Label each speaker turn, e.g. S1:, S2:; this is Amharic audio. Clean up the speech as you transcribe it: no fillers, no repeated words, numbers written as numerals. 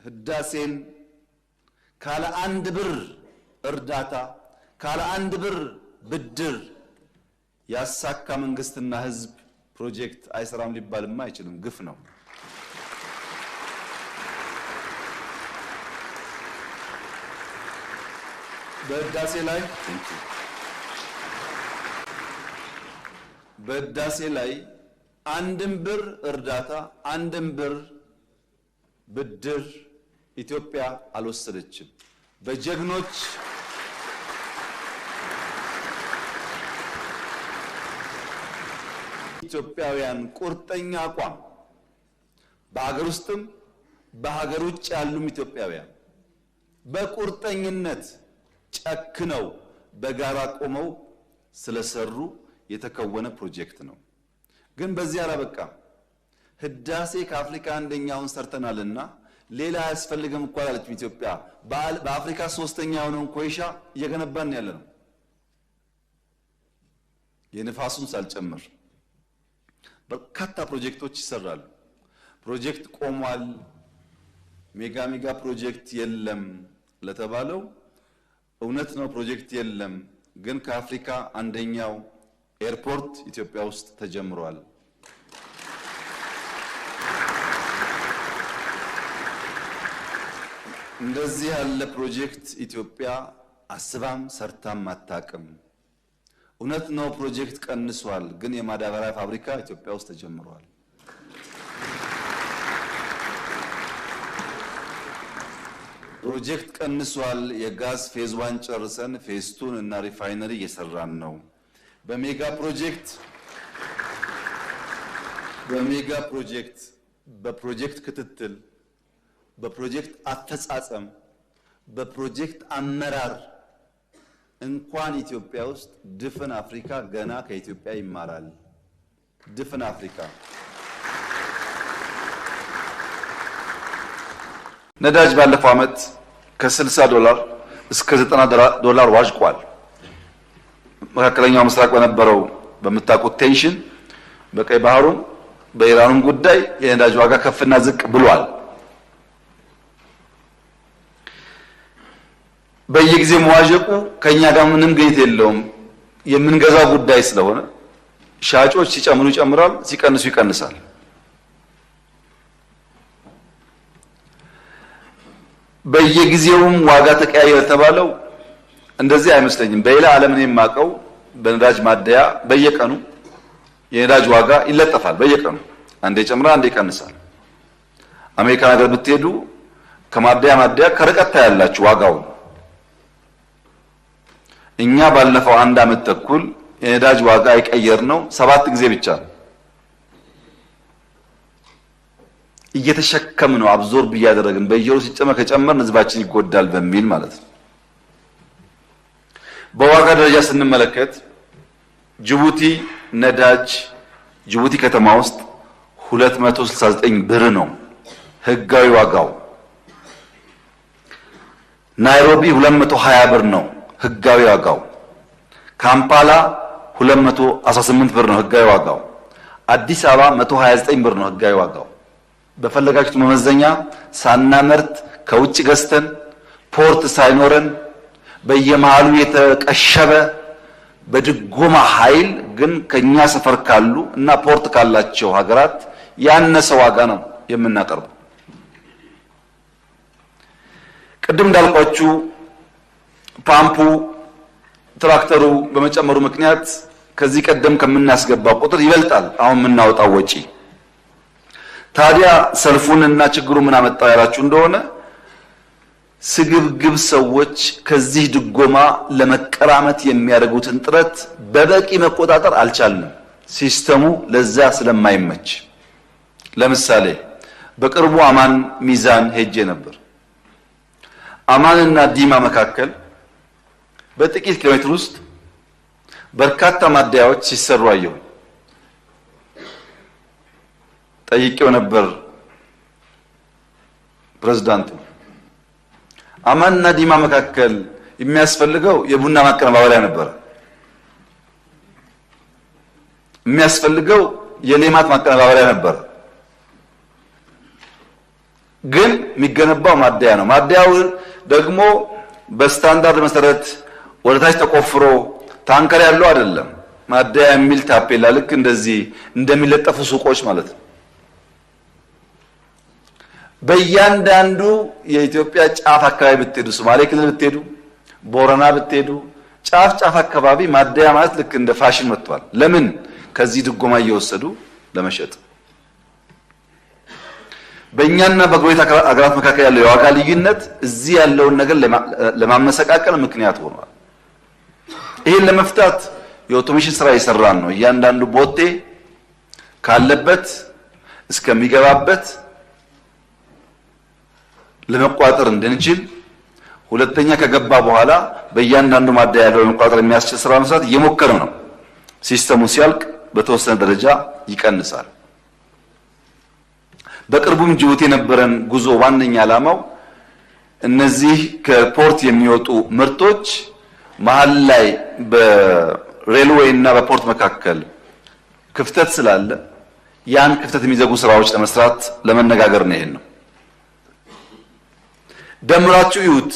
S1: ህዳሴን ካለ አንድ ብር እርዳታ ካለ አንድ ብር ብድር ያሳካ መንግስትና ህዝብ ፕሮጀክት አይሰራም ሊባልማ አይችልም። ግፍ ነው። በህዳሴ ላይ በህዳሴ ላይ አንድም ብር እርዳታ አንድም ብር ብድር ኢትዮጵያ አልወሰደችም። በጀግኖች ኢትዮጵያውያን ቁርጠኛ አቋም በሀገር ውስጥም በሀገር ውጭ ያሉም ኢትዮጵያውያን በቁርጠኝነት ጨክነው በጋራ ቆመው ስለሰሩ የተከወነ ፕሮጀክት ነው። ግን በዚህ አላበቃም። ህዳሴ ከአፍሪካ አንደኛውን ሰርተናልና ሌላ አያስፈልግም እኮ አላለችም ኢትዮጵያ። በአፍሪካ ሶስተኛ የሆነውን ኮይሻ እየገነባን ያለ ነው። የንፋሱን ሳልጨምር በርካታ ፕሮጀክቶች ይሰራሉ። ፕሮጀክት ቆሟል፣ mega mega ፕሮጀክት የለም ለተባለው እውነት ነው፣ ፕሮጀክት የለም። ግን ከአፍሪካ አንደኛው ኤርፖርት ኢትዮጵያ ውስጥ ተጀምሯል። እንደዚህ ያለ ፕሮጀክት ኢትዮጵያ አስባም ሰርታም አታውቅም። እውነት ነው፣ ፕሮጀክት ቀንሷል። ግን የማዳበሪያ ፋብሪካ ኢትዮጵያ ውስጥ ተጀምሯል። ፕሮጀክት ቀንሷል። የጋዝ phase one ጨርሰን phase two ን እና refinery እየሰራን ነው። በ mega ፕሮጀክት በ mega ፕሮጀክት በፕሮጀክት ክትትል፣ በፕሮጀክት አፈጻጸም፣ በፕሮጀክት አመራር እንኳን ኢትዮጵያ ውስጥ ድፍን አፍሪካ ገና ከኢትዮጵያ ይማራል። ድፍን አፍሪካ። ነዳጅ ባለፈው ዓመት ከ60 ዶላር እስከ 90 ዶላር ዋዥቋል። መካከለኛው ምስራቅ በነበረው በምታውቁት tension በቀይ ባህሩም በኢራኑም ጉዳይ የነዳጅ ዋጋ ከፍና ዝቅ ብሏል። በየጊዜው መዋዠቁ ከኛ ጋር ምንም ግንኙነት የለውም። የምንገዛው ጉዳይ ስለሆነ ሻጮች ሲጨምሩ ይጨምራል፣ ሲቀንሱ ይቀንሳል። በየጊዜውም ዋጋ ተቀያየረ የተባለው እንደዚህ አይመስለኝም። በሌላ ዓለም እኔ የማውቀው በነዳጅ ማደያ በየቀኑ የነዳጅ ዋጋ ይለጠፋል። በየቀኑ አንዴ ይጨምራል፣ አንዴ ይቀንሳል። አሜሪካን ሀገር ብትሄዱ ከማደያ ማደያ ከርቀት ታያላችሁ ዋጋውን። እኛ ባለፈው አንድ ዓመት ተኩል የነዳጅ ዋጋ የቀየርነው 7 ጊዜ ብቻ ነው። እየተሸከምን ነው፣ አብዞርብ እያደረግን በየወሩ ሲጨመር ከጨመርን ህዝባችን ይጎዳል በሚል ማለት ነው። በዋጋ ደረጃ ስንመለከት ጅቡቲ ነዳጅ ጅቡቲ ከተማ ውስጥ 269 ብር ነው ህጋዊ ዋጋው። ናይሮቢ 220 ብር ነው ህጋዊ ዋጋው። ካምፓላ 218 ብር ነው ህጋዊ ዋጋው። አዲስ አበባ 129 ብር ነው ህጋዊ ዋጋው። በፈለጋችሁት መመዘኛ ሳናመርት ከውጭ ገዝተን port ሳይኖረን በየመሃሉ የተቀሸበ በድጎማ ኃይል ግን ከኛ ሰፈር ካሉ እና port ካላቸው ሀገራት ያነሰ ዋጋ ነው የምናቀርበው። ቅድም እንዳልኳችሁ ፓምፑ ትራክተሩ በመጨመሩ ምክንያት ከዚህ ቀደም ከምናስገባው ቁጥር ይበልጣል አሁን የምናወጣው ወጪ። ታዲያ ሰልፉንና ችግሩ ምን አመጣው ያላችሁ እንደሆነ ስግብግብ ሰዎች ከዚህ ድጎማ ለመቀራመት የሚያደርጉትን ጥረት በበቂ መቆጣጠር አልቻልንም። ሲስተሙ ለዛ ስለማይመች። ለምሳሌ በቅርቡ አማን ሚዛን ሄጄ ነበር። አማንና ዲማ መካከል በጥቂት ኪሎ ሜትር ውስጥ በርካታ ማደያዎች ሲሰሩ አየሁ። ጠይቄው ነበር ፕሬዝዳንቱ። አማንና ዲማ መካከል የሚያስፈልገው የቡና ማቀነባበሪያ ነበር። የሚያስፈልገው የሌማት ማቀነባበሪያ ነበር። ግን የሚገነባው ማደያ ነው። ማደያው ደግሞ በስታንዳርድ መሰረት ወደ ታች ተቆፍሮ ታንከር ያለው አይደለም። ማደያ የሚል ታፔላ ልክ እንደዚህ እንደሚለጠፉ ሱቆች ማለት ነው። በእያንዳንዱ የኢትዮጵያ ጫፍ አካባቢ ብትሄዱ፣ ሶማሌ ክልል ብትሄዱ፣ ቦረና ብትሄዱ፣ ጫፍ ጫፍ አካባቢ ማደያ ማለት ልክ እንደ ፋሽን መጥቷል። ለምን? ከዚህ ድጎማ እየወሰዱ ለመሸጥ። በእኛና በጎረቤት አገራት መካከል ያለው የዋጋ ልዩነት እዚህ ያለውን ነገር ለማመሰቃቀል ምክንያት ሆኗል። ይህን ለመፍታት የ automation ስራ እየሰራን ነው። እያንዳንዱ ቦቴ ካለበት እስከሚገባበት ለመቆጣጠር እንድንችል፣ ሁለተኛ ከገባ በኋላ በእያንዳንዱ ማደያ ያለው ለመቆጣጠር የሚያስችል ስራ መስራት እየሞከረ ነው። ሲስተሙ ሲያልቅ በተወሰነ ደረጃ ይቀንሳል። በቅርቡም ጅቡቲ የነበረን ጉዞ ዋነኛ ዓላማው እነዚህ ከ port የሚወጡ ምርቶች መሀል ላይ በ railway እና በ port መካከል ክፍተት ስላለ ያን ክፍተት የሚዘጉ ስራዎች ለመስራት ለመነጋገር ነው። ይሄን ነው ደምራችሁ እዩት።